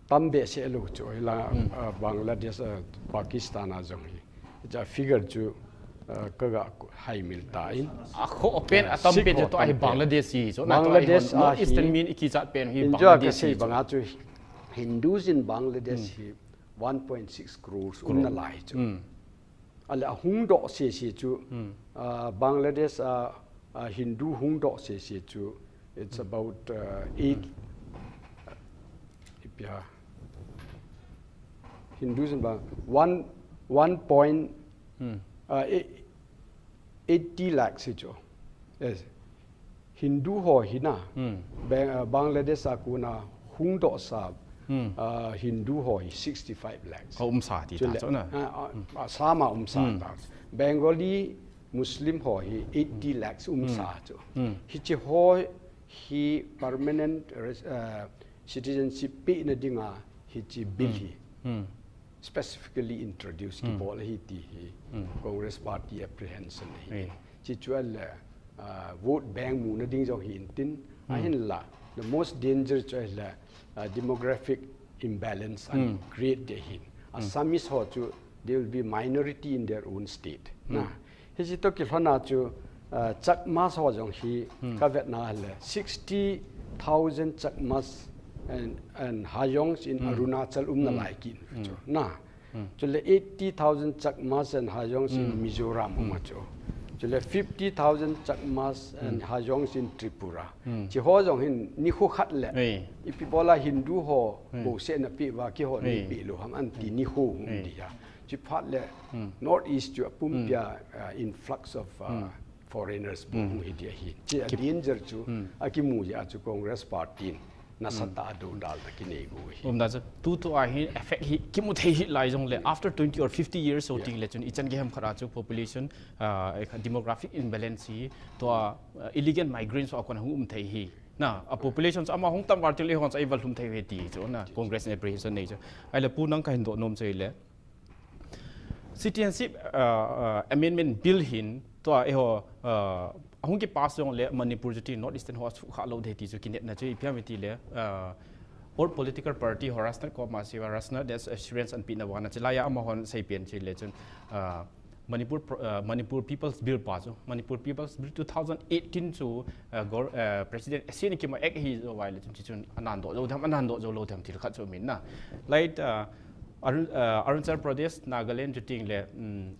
tam behseh lou chu, ila, Hmm. uh, Bangladesh, uh, Pakistan a jong hi. Hicha figure chu, uh, kaga haimil tan. Akhoh pen, Uh, atam Sikh pen ho chu tua hi tam pen. Bangladesh hi chu. Na tua hi Bangladesh hon, a North Eastern hi, min ikichat pen hi injo Bangladesh kasei hi chu. Banga chu Hindus in Bangladesh Hmm. hi one point six crores Crore. umna lai chu. Hmm. Ale ahung doh sese chu, Hmm. uh, Bangladesh a, uh, Hindu hung doh sese chu, it's about, uh, eight, Hmm. uh, ipi ham, Hindus in ba, one, one point, Hmm. uh, ei-, eighty lakhs hi chu. Yes. Hindu ho hi na, Hmm. Bang-, uh, Bangladesh a kona hung doh sa, Hmm. uh, Hindu ho hi sixty-five lakhs. Ka umsa ti ta Chule, chu na. uh, uh, Hmm. Assam a umsa Hmm. ta. Bengali Muslim ho hi eighty Hmm. lakhs umsa Hmm. chu. Hmm. Hichi ho hi permanent res-, uh, citizenship pena dinga hichi bill Hmm. hi Hmm. specifically introduce Hmm. kibol ahi ti hi Hmm. Congress party apprehension ahi. Eh. Hichi chu ale, uh, vote bank muna ding jong hi intin, Hmm. ahinla, the most danger chu ahile, uh, demographic imbalance ahin Hmm. create ding ahin. Hmm. Assamese ho chu, they will be minority in their own state. Hmm. Na. Hichi toh kilhona chu, uh, Chakmas ho jong hi Hmm. kavet na le, sixty thousand Chakmas and, and Hajongs in Hmm. Arunachal umna Hmm. lai kit Hmm. chu. Na. Hmm. Chule eighty thousand Chakmas and Hajongs in Hmm. Mizoram Hmm. um a chu. Chule fifty thousand Chakmas and Hmm. Hajongs in Tripura. Hmm. Hichi ho jong hin nikho khat le. Eh. Ipi bola Hindu ho Hmm. bousehna pe uva keiho Eh. neipe lou ham anti Hmm. nikho um Eh. ding a. Hichi phat le Hmm. North East chu apumpi a, Hmm. uh, influx of, uh, Hmm. foreigners Hmm. bou hi ding ahi. Hichi a Kip- danger chu Hmm. akimu jeh a chu Congress party in nasatah a dodal ta kinei go hi. Umna chu, tutua hi effect hi kimu thei hih lai jongle, after twenty or fifty years so Yeah. teng le chun ichan gei ham khat a chu population, ah, demographic imbalance hi, tua, ah, illegal migrants ho a kon a hung um thei hi. Na, a population chu ama hung tam val teng le hon chu eiva lhum thei uve ti chu na, Congress in apprehension nei chu. Ahile Pu nang kahin doh nom chu ahile, Citizenship, uh, uh, Amendment Bill hin, tua eiho, uh, ahung kipass jongle Manipur chu ti North Eastern ho a sukha lou ding ti chu kinepna chu ipi ham itile, uh, all political party ho rational koma siva rational assurance anpeh na vang a chu hilai a amahon seipen chu le chun, uh, Manipur pro-, uh, Manipur People's Bill pa chu, Manipur People's Bill two thousand eighteen chu, uh, gor-, uh, President S C ni kima act hi jou uva le chun, chu chun anan doh jou tham, anan doh jou lou tham thil khat chu amin na. Like, uh, Arun, uh, Arunachal Pradesh, Nagaland, chuting le, um,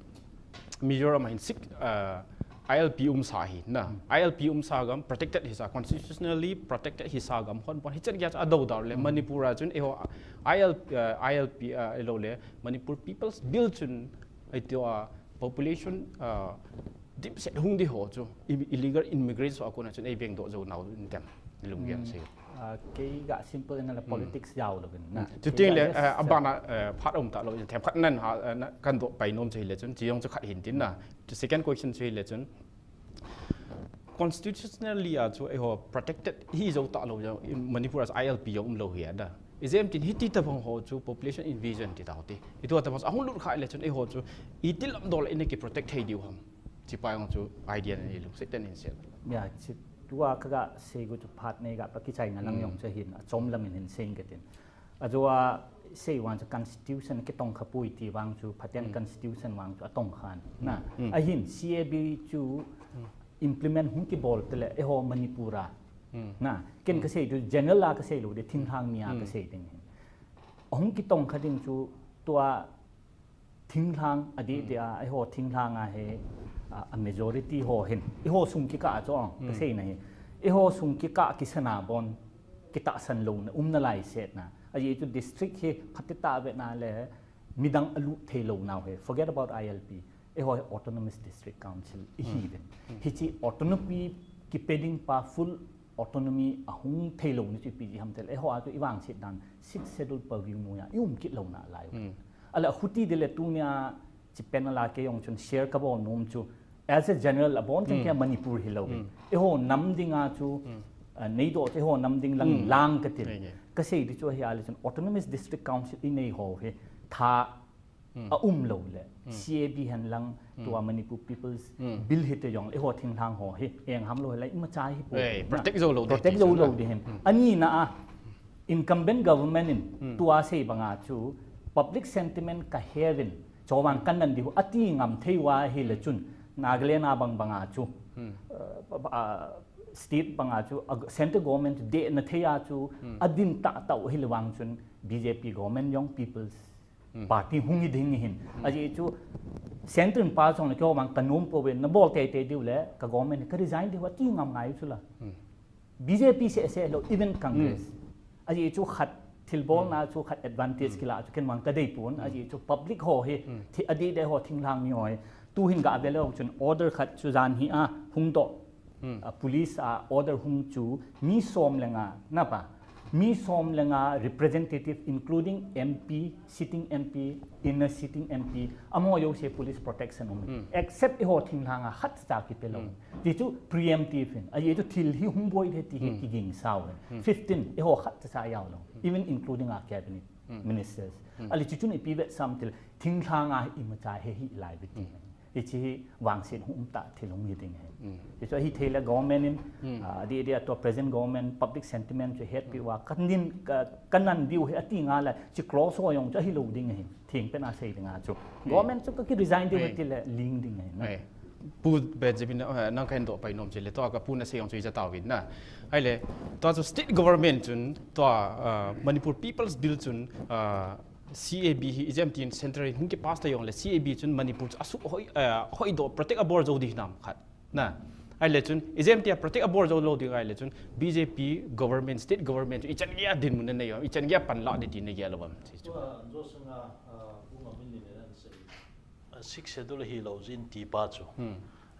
Mizoram hin six, uh, I L P umsa hi na. I L P umsa gam protected hisa, constitutionally protected hisa gam hon pon hichan gya cha do dar le Manipur a chun eiho I L P, uh, I L P, uh, elo le Manipur People's Bill chun ai tio a population, uh, dip se hung di ho chu i- illegal immigrants ho a kona chun ei beng do zo nau intem. Ilung yang se. Ah, kei ga simple na la politics jao lo bin na. Chuting le, eh, abana, eh, phat um ta lo, them khat nan ha, eh, na, kan do pai nom chu hile chun, chi jong chu khat hin tin na. Chu second question chu hile chun, constitutionally a chu eiho protected hi zo ta lo jong, in Manipur as I L P jong um lo hi a da. Ijeh em tin hiti ta bang ho chu population invasion ti ta ho ti. Itu ta bang ahung lut kha le chun eiho chu i til lam dol in ki protect thei diu ham. Chi pa jong chu idea na ni lu se ten in se. Ya, chi tua ka ga sei gu chu phat nei ga pa ki chai na lang jong chu hin a chom lam in hin sei ka tin. A jo a sei wan chu constitution ki tong kha pui ti wang chu phaten constitution wang chu a tong khan. Na, a hin C A B chu implement hung ki bol te le eiho Manipur a. Na, ken ka sei tu general a ka sei lo de thinglhang mi a ka sei ding hin. Hung ki tong kha ding chu tua thinglhang a di di a, eiho thinglhang a he, a, a majority ho hin. Eiho sung ki ka a chong, ka sei na hi. Eiho sung ki ka ki sana bon, ki ta san lo na, um na lai set na. A ji chu district hi phat ti ta ve na le, midang a lut thei lo nau he. Forget about I L P. Eiho autonomous district council i hi ven. Hi chi autonomy ki pe ding pa full autonomy a hung thei lo ni chu pi ji ham tel. Eiho a chu i vang sit dan six schedule purview mu ya, i um kit lo na lai. Ala huti de le tu nia chi pen la ke jong chun share ka bol nom chu. As a general, a bon chang kia Manipur hi lo. Eiho nam ding a chu, ah, nei do chu eiho nam ding lang lang ka tin. Ka sei di chu hi a le chun autonomous district council i nei ho hi tha a um lo le. C A B hen lang tua Manipur People's Bill hi te jong le eiho thinglhang ho hi. Eng ham lo hi la i ma chai hi pu. Protect zo lo de. Protect zo lo de hin. Ani na a incumbent government in tua sei banga chu public sentiment ka hevin chawang kan nan di hu ati ngam thei wa hi le chun Nagaland a bang banga chu, uh, uh, state banga chu, uh, central government de na thei a chu adin ta ta hi le wang chun B J P government jong People's Party hung hi ding hin. A ji chu central pa chong le ko wang ka nom po ve na bol te te diu le ka government ka resign diu ati ngam ngai chu la. B J P se se lo, even Congress. A ji chu khat thilbol na chu khat advantage kila chu ken mang ka dei pun. A ji chu public ho hi, thi a di de ho thinglhang mi ho hi. Tu hin ga ve lo chun order khat chu jan hi a hung do. A police a order hung chu mi som le nga na pa. Mi som le nga representative including M P, sitting M P, inner sitting M P, amo yo se police protection um. Except i ho thinglhang a khat cha ki pe lo. Ti chu preemptive in. A ye chu thil hi hung boi the ti hi ki ging sao. Fifteen, i ho khat cha yao lo. Even including our cabinet ministers. Ali chu chun i pi vet sam til thinglhang a i ma cha he hi lai bit ti. Hi chi hi vangset hung um ta thil hung hi ding he. Hi chu hi thei le government in, ah, di, di a tua present government public sentiment chu het pi wa kan din ka, kan nan view hi ati nga la chi close ho yong chu hi lo ding he. Thing pen a sei ding a chu. Government chu ka ki resign diu ti le ling ding he. Pu Benjamin, eh, nang kan do pai nom chi le to ka pu na sei yong chu i ja tau vin na. Ai le, to chu state government chun, to, ah, Manipur People's Bill chun, ah, C A B hi ijemtin central in hung ki pass ta jongle C A B chun Manipur chu asu hoi, eh, hoi do protect abol jo di nam khat. Na. Ai le chun ijemtia protect abol jo lo di ai le chun B J P government, state government chu ichan gei a dinmun nei jo, ichan gei a pan la di ti nei gei lo bam. Chu, ah, jo sanga, ah, pu ma min ni le nan sei. Ah, Sixth Schedule hi lo jin ti pa chu.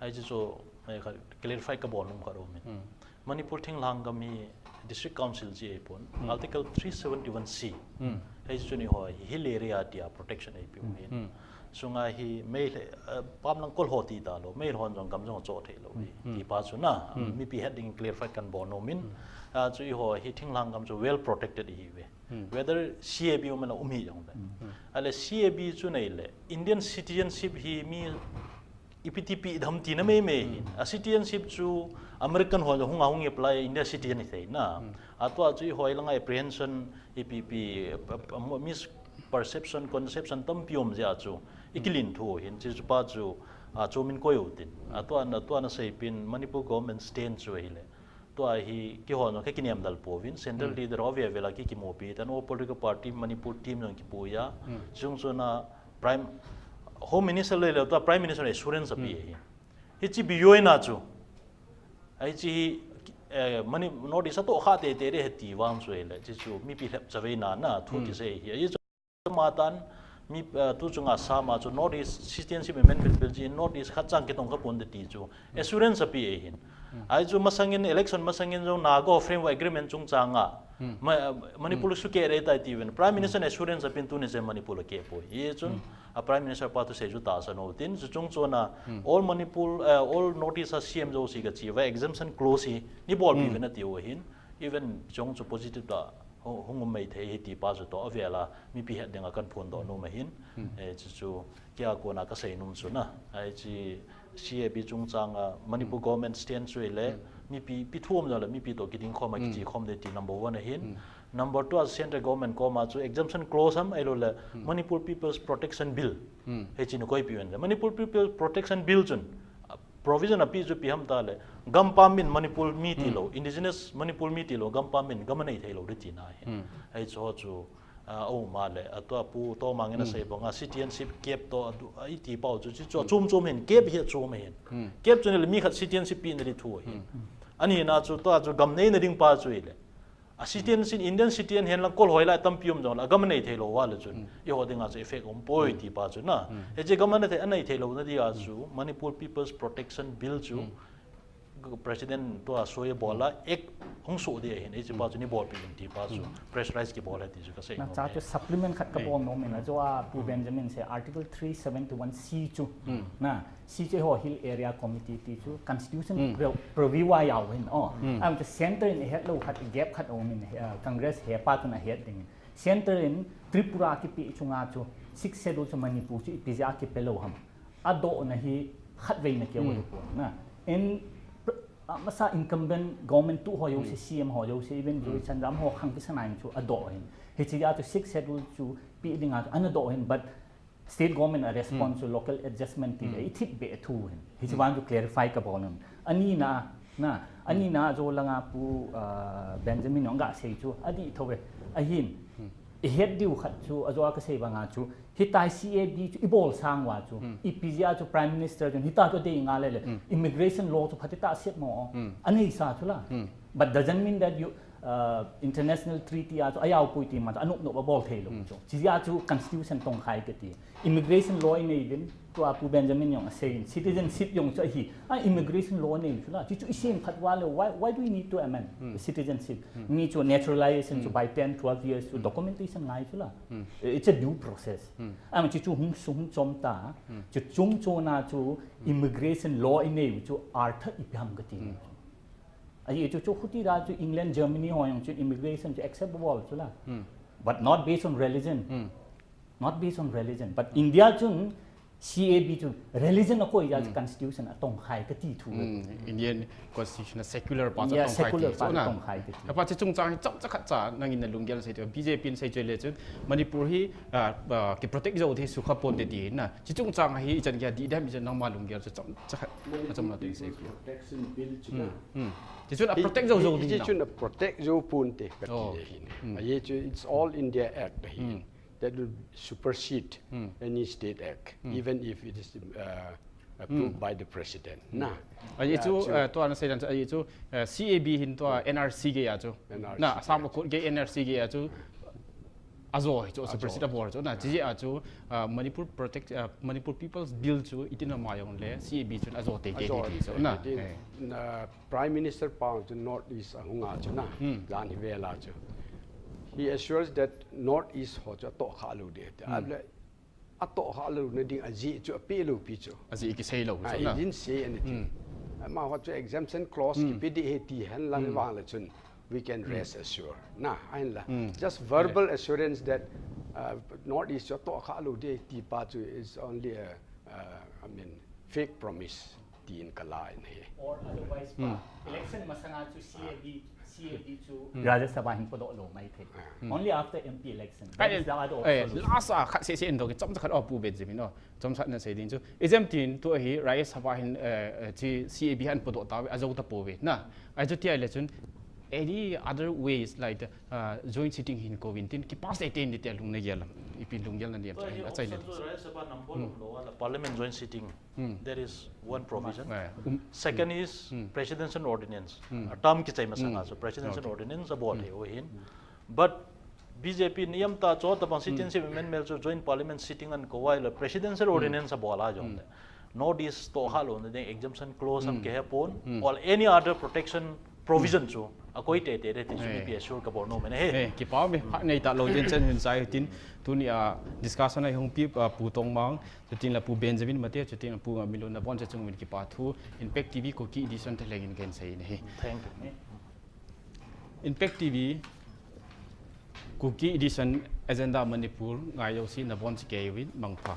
Ai chu chu, eh, kha clarify ka bol num kha ro min. Manipur thinglhang gam hi District Council ji ei pon. Article three seventy-one C. Hei chu ni ho hi hill area tia protection ei piu hin. Sunga hi mei le, eh, pam lang kol ho ti ta lo, mei hon jong gam jong cho thei lo hi. Ti pa chu na, mi pi het ding clarify kan bol num min. Ah, chu i ho hi thinglhang gam chu well protected hi ve. Whether C A B um la um hi jong le. Ale C A B chu nei le Indian citizenship hi mi ipi ti pi dham ti na mei mei hin. A citizenship chu American ho hung a hung apply India citizen hi thei na. A tua chu i hoi langa apprehension ipi pi, uh, uh, misperception, conception tampi um jia chu i kilin thu hin. Chu chu pa chu, a chu min koi u tin. A tua na, tua na sei pin Manipur government stand chu hi le. Tua hi kihon ka kinem dal pouvin, central leader ho ve ve la ki kimopi, tan all political party Manipur team jong kipuiya. Chung chuna prime, home minister le le tua prime minister assurance api hi. Hichi bijoina chu. Ai chi hi, eh, mani North East a to kha te te re he ti vang chu le, chi chu mipi lhep chavei na na thu kisei hi. Ai chu matan, mi, eh, tu chunga sama chu North East Citizenship Amendment Bill chi North East khat chang kitong ka pon de ti chu. Assurance api e hin. Ai chu masangin election masangin jong Naga Framework Agreement chung changa. Ma-, Manipur su ke re tai ti ven. Prime Minister assurance apin tuni che Manipur ke poi. Ye chun, a Prime Minister pa tu sei chu ta sa no tin, chu chung chuna, all Manipur, eh, all North East a C M jo si ka chi, va exemption clause hi, ni bol pi ven ati o hin, even chung chu positive ta, hu-, hung um mai thei hi ti pa chu to avela, mipi het ding a kan phon do no ma hin, eh, chu chu, kia kona ka sei num chu na, ai chi, C A B chung changa, Manipur government stand chu le, mipi, pi thuam jo le, mipi to kiding khom a kichi khom de ti number one a hin, Number two, a central government koma chu exemption clause ham, ahilou le Manipur People's Protection Bill. He chi ni koi pi ven le. Manipur People's Protection Bill chun, ah, provision api chu pi ham ta le. Gampam min Manipur mi ti lou, indigenous Manipur mi ti lou, gampam min gam anei thei lou de ti na hi. Hei chu ho chu, ah, o ma le, a tua pu to ma nge na sei bang a citizenship kep to a du, a i ti pau chu, chi chu chum chum hin, kep hi chum hin. Kep chu ni le mi khat citizenship pi na di thu hin. Ani na chu to chu gam nei na ding pa chu i le. A citizen sin Indian citizen hen lang kol hoi lai tampi um jong la, a gam anei thei lou va le chun. I ho dinga chu effect um poi ti pa chu na. He che gam anei thei, anei thei lou na dia chu, Manipur People's Protection Bill chu, President to a soi bol a, ek hung so dia hin, e che pa chu ni bol pi in ti pa chu, pressurize ki bol he ti chu ka sei. Na cha chu supplement khat ka bol nom in la, jo a Pu Benjamin sei Article three seventy-one C chu. Na, C J Ho Hill Area Committee ti chu constitution pro-, provide a yau hin, o. Am chu center in het lou khat, gap khat o min, eh, Congress he pa tun a het ding. Center in Tripura kipi chunga chu six schedule chu Manipur chu ipi ja kipe lou ham. A do na hi khat vei na ke o na. In pr-, a masa incumbent government tu ho jo se C M ho jo se even Joy Chandram ho khang kisa nai chu a do hin. Hichi ja chu six schedule chu pi ding a chu ana do hin, but State government a response chu local adjustment ti le i thip be thu hin. Hichi vang chu clarify ka bol nun. Ani na, na, ani na jo langa Pu, ah, Benjamin jong ga sei chu, a di tho ve. A hin, i het diu khat chu, a jo a ka sei banga chu, hitai C A B chu, i bol sang va chu, i P G R chu Prime Minister chu, hita chu dei nga le le, immigration law chu phatita set mo, a nei sa chu la. But doesn't mean that you, uh, international treaty a chu a yau pui ti ma chu a nup nup a bol thei lou chu. Chi a chu constitution tong khai ka ti. Immigration law i nei vin, tua Pu Benjamin jong a sei in, citizenship jong chu a hi. A immigration law nei chu la. Chi chu i sei phat va le, why, why do we need to amend the citizenship? Mi chu naturalization chu by ten, twelve years chu documentation ngai chu la. It's a due process. A chi chu hung su hung chom ta. Chu chung chu na chu immigration law i nei chu artha ipi ham ka ti. Ahi chu chu khuti ra chu England, Germany ho jong chu immigration chu acceptable chu la. But not based on religion. Not based on religion. But India chun C A B chu religion a koi ja chu constitution a tong khai ka ti thu. Indian constitution a secular pa chu tong khai ti. Apa chu chung chang hi chom cha khat cha nangin na lunggel sei chu B J P in sei chu le chu Manipur hi, ah, ah, ki protect jo thei su kha pon te ti na. Chi chung chang hi i chan kia di dem i chan nangma lunggel chu chom cha khat. A chom na te sei. Protection Bill chu na. Chi chun a protect jo jo di na. Chi chun a protect jo pon te ka ti le hin. A ye chu it's All India Act hi. That will supersede any state act, even if it is, uh, approved by the president. Na. A ye chu, uh, to ana sei dan chu, a ye chu, uh, C A B hin to N R C ge a chu. Na, Assam Accord ge N R C ge a chu. A jo hi chu, a supersede a bol chu. Na, chi a chu, ah, Manipur Protect, ah, Manipur People's Bill chu, itin a ma jong le, C A B chun a jo te ke ti chu. Na, eh. Na, Prime Minister pa chu North East a hung a chu na. Jan hi vela chu. He assures that North East ho chu a to kha lou de. A le, a to kha lou na ding a ji chu a pe lou pi chu. A ji ki sei lou chu na. He didn't say anything. Ama ho chu exemption clause ki pe di he ti hen lang vang le chun. We can rest assured. Na, ahin la. Just verbal assurance that, uh, North East chu to kha lou de ti pa chu is only a, uh, I mean, fake promise. tin kala in ahi. Or otherwise, pa, election masanga chu C A B, C A B chu Rajya Sabha hin podoh lou mai thei. Only after M P election. That is the other Eh, solution. Last a khat seh seh in dong, chomcha khat o Pu Benjamin o. Chomcha na sei ding chu. Ijemtin tu ahi Rajya Sabha hin, eh, eh, chi C A B hin podoh tauve, ajou tapouve. Na, ahi chu tia le chun, any other ways like the, uh, joint sitting hin kou vin tin, kipa seh tein ti tia lung na gel lam. Ipi lung gel na diam. Ahi, Achaina. Option chu Rajya Sabha number lou a la Parliament joint sitting. There is one provision. Eh, um, Second is presidential ordinance. A term kichai masanga chu presidential ordinance abol thei u ahin. But B J P niam ta chu tabang citizenship amendment chu joint parliament sitting akou a la presidential ordinance abol a jong le North East toh kha louna ding exemption clause ham kihe pon, or any other protection provision chu akoi teitei ding ti chu ipi assure kabol nom e. Eh, kipa ume, phat nei talou din chen hin chai tin, tuni a discussion a hung pi, ah, Pu Tongmang, chutin la Pu Benjamin Mate, chutin la Pu Ngamminlun, nabonchauva chunga kipa thu, Impact T V Kuki edition thalheng in kahin sei in ahi. Thank you. Impact T V Kuki edition Agenda Manipur ngai jouse nabonchauva kei uvin mangpha.